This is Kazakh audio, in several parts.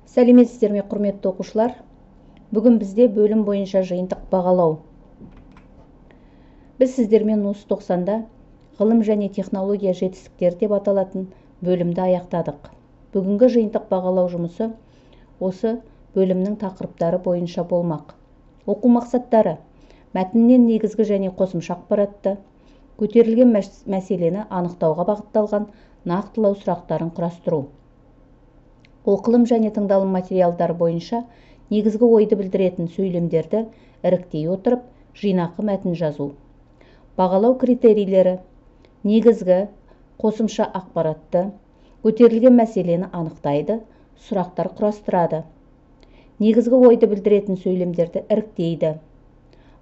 Сәлеметсіздер ме, құрметті оқушылар? Бүгін бізде бөлім бойынша жиынтық бағалау. Біз сіздермен осы 90-да ғылым және технология жетістіктері деп аталатын бөлімді аяқтадық. Бүгінгі жиынтық бағалау жұмысы осы бөлімнің тақырыптары бойынша болмақ. Оқу мақсаттары: мәтіннен негізгі және қосымша ақпаратты, көтерілген мәселені анықтауға бағытталған нақтылау сұрақтарын құрастыру. Оқылым және тыңдалым материалдары бойынша негізгі ойды білдіретін сөйлемдерді іріктей отырып, жинақы мәтін жазу. Бағалау критерийлері: негізгі, қосымша ақпаратты, көтерілген мәселені анықтайды, сұрақтар құрастырады. Негізгі ойды білдіретін сөйлемдерді іріктейді.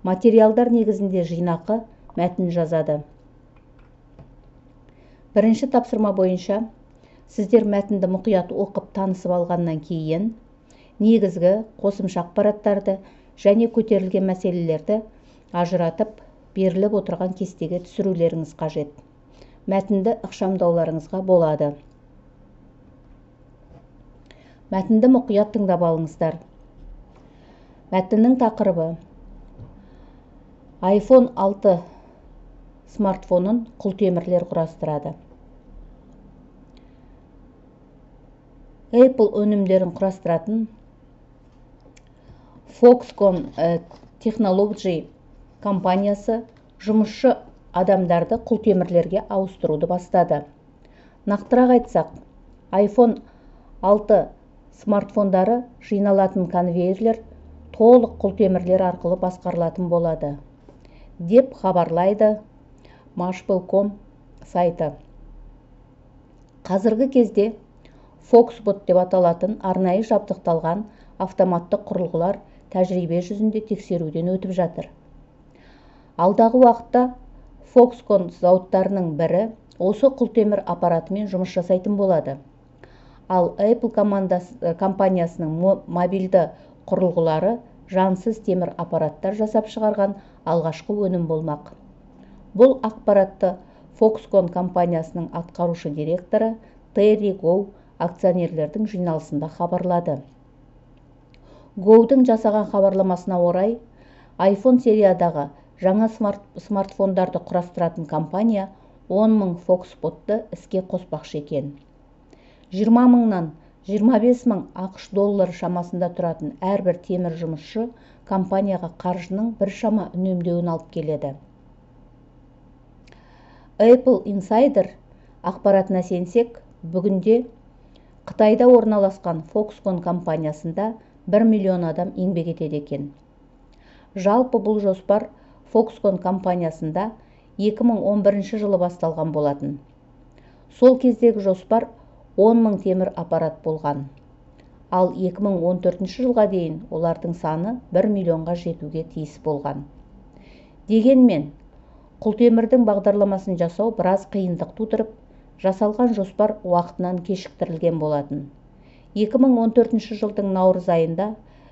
Материалдар негізінде жинақы мәтін жазады. Бірінші тапсырма бойынша сіздер мәтінді мұқият оқып танысып алғаннан кейін негізгі, қосымша ақпараттарды және көтерілген мәселелерді ажыратып, беріліп отырған кестеге түсірулеріңіз қажет. Мәтінді ықшамдауларыңызға болады. Мәтінді мұқият тыңдап алыңыздар. Мәтіннің тақырыбы: iPhone 6 смартфонын құлтемірлер құрастырады. Apple өнімдерін құрастыратын Foxconn Technology компаниясы жұмысшы адамдарды құлтемірлерге ауыстыруды бастады. Нақтырақ айтсақ, iPhone 6 смартфондары жиналатын конвейерлер толық құлтемірлер арқылы басқарылатын болады, деп хабарлайды Mashable.com сайты. Қазіргі кезде Foxbot деп аталатын арнайы жабдықталған автоматты құрылғылар тәжірибе жүзінде тексеруден өтіп жатыр. Алдағы уақытта Foxconn зауыттарының бірі осы құлтемір аппаратымен жұмыс жасайтын болады. Ал Apple компаниясының мобильді құрылғылары жансыз темір аппараттар жасап шығарған алғашқы өнім болмақ. Бұл ақпаратты Foxconn компаниясының атқарушы директоры Терри Гоу акционерлердің жиналысында хабарлады. Гоудың жасаған хабарламасына орай, iPhone сериядағы жаңа смартфондарды құрастыратын компания 10 мың Foxbotты іске қоспақшы екен. 20 мыңнан 25 мың ақш доллары шамасында тұратын әрбір темір жұмысшы компанияға қаржының біршама үнемдеуін алып келеді. Apple Insider ақпаратына сенсек, бүгінде Қытайда орналасқан Foxconn компаниясында 1 миллион адам еңбек етеді екен. Жалпы бұл жоспар Foxconn компаниясында 2011 жылы басталған болатын. Сол кездегі жоспар 10 мың темір аппарат болған. Ал 2014 жылға дейін олардың саны 1 миллионға жетуге тиіс болған. Дегенмен, құлтемірдің бағдарламасын жасау біраз қиындық тудырып, жасалған жоспар уақытынан кешіктірілген болатын. 2014 жылдың наурыз айында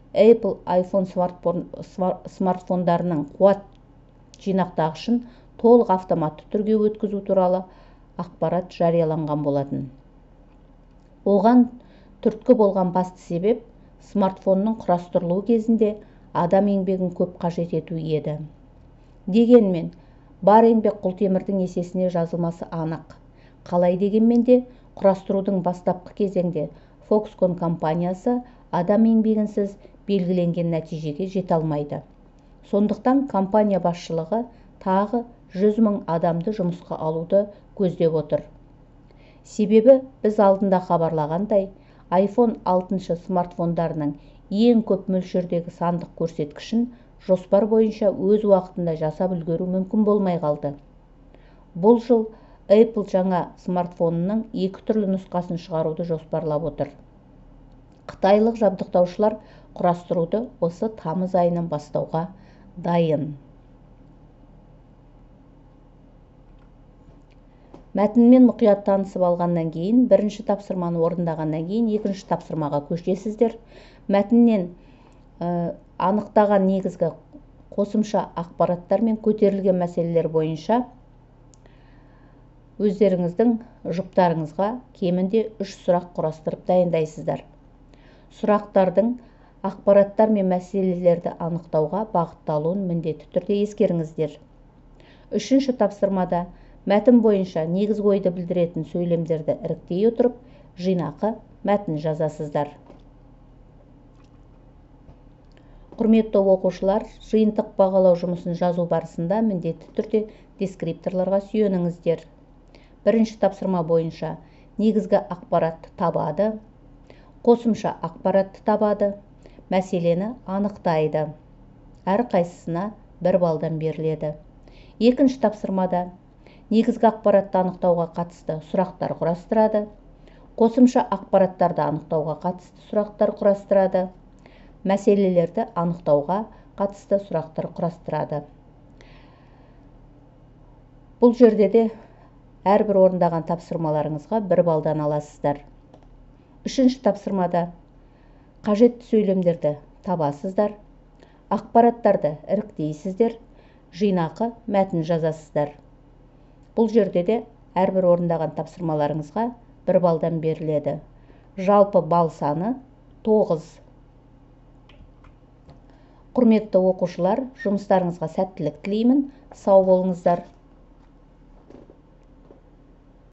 Apple iPhone смартфондарының қуат жинақтағышын толық автоматты түрге өткізу туралы ақпарат жарияланған болатын. Оған түрткі болған басты себеп смартфонның құрастырылуы кезінде адам еңбегін көп қажет ету еді. Дегенмен, бар еңбек құлтемірдің есесіне жазылмасы анық. Қалай дегенмен де, құрастырудың бастапқы кезеңде Foxconn компаниясы адам еңбегінсіз белгіленген нәтижеге жете алмайды. Сондықтан компания басшылығы тағы 100 мың адамды жұмысқа алуды көздеп отыр. Себебі біз алдында хабарлағандай, iPhone 6 смартфондарының ең көп мөлшердегі сандық көрсеткішін жоспар бойынша өз уақытында жасап үлгеру мүмкін болмай қалды. Бұл жыл Apple жаңа смартфонының екі түрлі нұсқасын шығаруды жоспарлап отыр. Қытайлық жабдықтаушылар құрастыруды осы тамыз айынан бастауға дайын. Мәтінмен мұқият танысып алғаннан кейін, бірінші тапсырманы орындағаннан кейін екінші тапсырмаға көшесіздер. Мәтіннен анықтаған негізгі қосымша ақпараттар мен көтерілген мәселелер бойынша өздеріңіздің жұптарыңызға кемінде 3 сұрақ құрастырып дайындайсыздар. Сұрақтардың ақпараттар мен мәселелерді анықтауға бағытталуын міндетті түрде ескеріңіздер. Үшінші тапсырмада мәтін бойынша негізгі ойды білдіретін сөйлемдерді іріктей отырып, жинақы мәтін жазасыздар. Құрметті оқушылар, жиынтық бағалау жұмысын жазу барысында міндетті түрде дескрипторларға сүйеніңіздер. Бірінші тапсырма бойынша негізгі ақпаратты табады, қосымша ақпаратты табады, мәселені анықтайды. Әрқайсысына 1 балдан беріледі. Екінші тапсырмада негізгі ақпаратты анықтауға қатысты сұрақтар құрастырады, қосымша ақпараттарды анықтауға қатысты сұрақтар құрастырады, мәселелерді анықтауға қатысты сұрақтар құрастырады. Бұл жерде де әрбір орындаған тапсырмаларыңызға 1 балдан аласыздар. Үшінші тапсырмада қажетті сөйлемдерді табасыздар, ақпараттарды іріктейсіздер, жинақы мәтін жазасыздар. Бұл жерде де әрбір орындаған тапсырмаларыңызға 1 балдан беріледі. Жалпы балл саны 9. Құрметті оқушылар, жұмыстарыңызға сәттілік тілеймін. Сау болыңыздар.